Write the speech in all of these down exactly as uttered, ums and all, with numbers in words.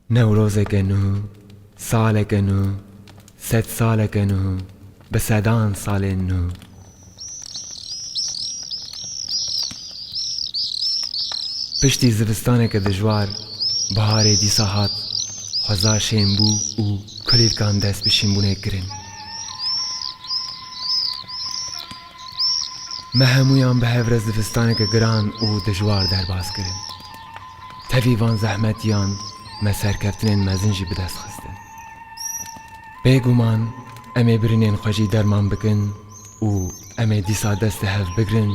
Newrozeke nû, saleke nû, sed saleke nû, bi sedan salên nû. Piştî zivistaneke dijwar, biharê dîsa hat, xweza şên bû û kulîlkan dest bi şînbûnê kirin. Me hemûyan bi hev re zivistaneke giran û dijwar derbas kirin. Tevî van zehmetiyan me serkeftinên mezin jî bi dest xistin. Bêguman em ê birînên xwe jî derman bikin û em ê dîsa dest li hev bigrin,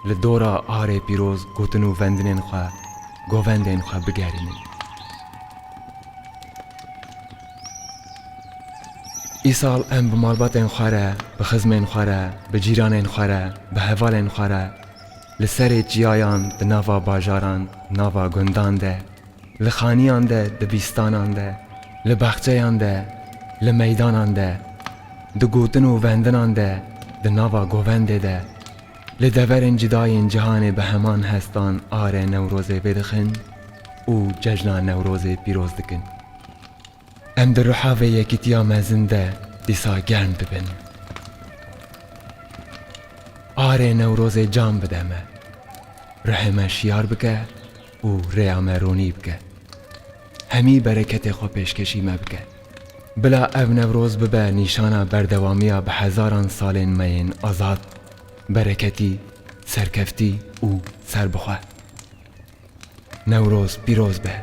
li dora arê pîroz gotin û vendinên xwe, govendên xwe bigerînin. Îsal em bi malbatên xwe re, bi xizmên xwe re, bi cîranên xwe re, bi hevalên xwe re, li serê çiyayan, di nava bajaran, nava gundan de, li xaniyan de, di bîstanan de, li baxçeyan de, li meydanan de, di gotin û vendinan de, di nava govendê de, li deverên cida yên cîhanê bi heman hestan arê Newrozê vedixin û cejna Newrozê pîroz dikin. Em di ruha vê yekîtiya mezin de dîsa germ dibin. Arê Newrozê can bide me. Ruhê me şiyar bike û rêya me ronî bike. Hemî bereketê xwe pêşkêşî me bike. Bila ev Newroz bibe nîşana berdewamiya bi hezaran salên me yên azad, bereketî, serkeftî û serbixwe. Newroz pîroz be.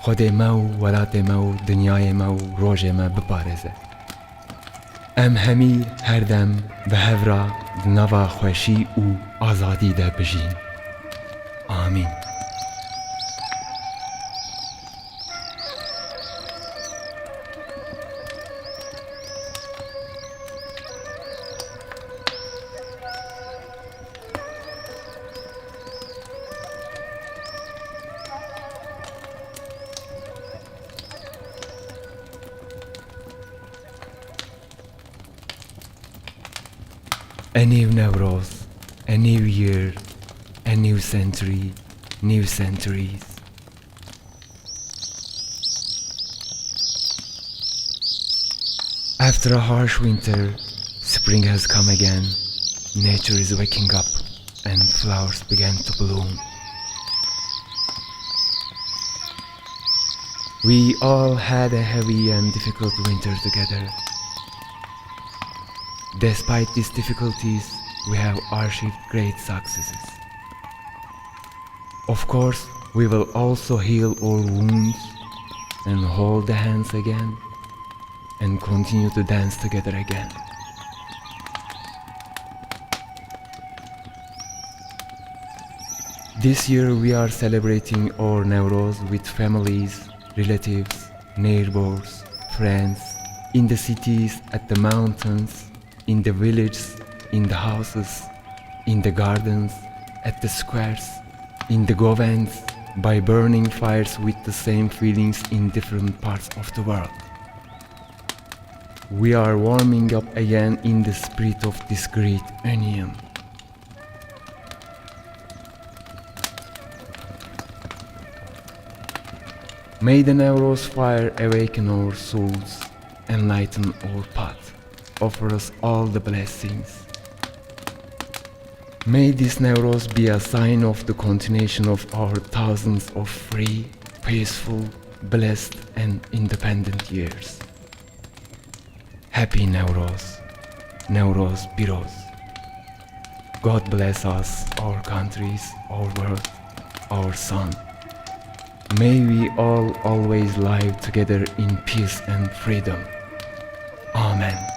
Xwedê me û welatê me û dinyayê me û rojê me biparêze. Em hemî her dem bi hev re di nava xweşî û azadî de bijîn. Amîn. A new Newroz, a new year, a new century, new centuries. After a harsh winter, spring has come again. Nature is waking up and flowers began to bloom. We all had a heavy and difficult winter together. Despite these difficulties, we have achieved great successes. Of course, we will also heal all wounds and hold the hands again and continue to dance together again. This year we are celebrating our Newroz with families, relatives, neighbors, friends, in the cities, at the mountains, in the villages, in the houses, in the gardens, at the squares, in the govends, by burning fires with the same feelings in different parts of the world. We are warming up again in the spirit of this great union. May the Newroz fire awaken our souls, enlighten our path, offer us all the blessings. May this Newroz be a sign of the continuation of our thousands of free, peaceful, blessed and independent years. Happy Newroz. Newroz Pîroz. God bless us, our countries, our world, our sun. May we all always live together in peace and freedom. Amen.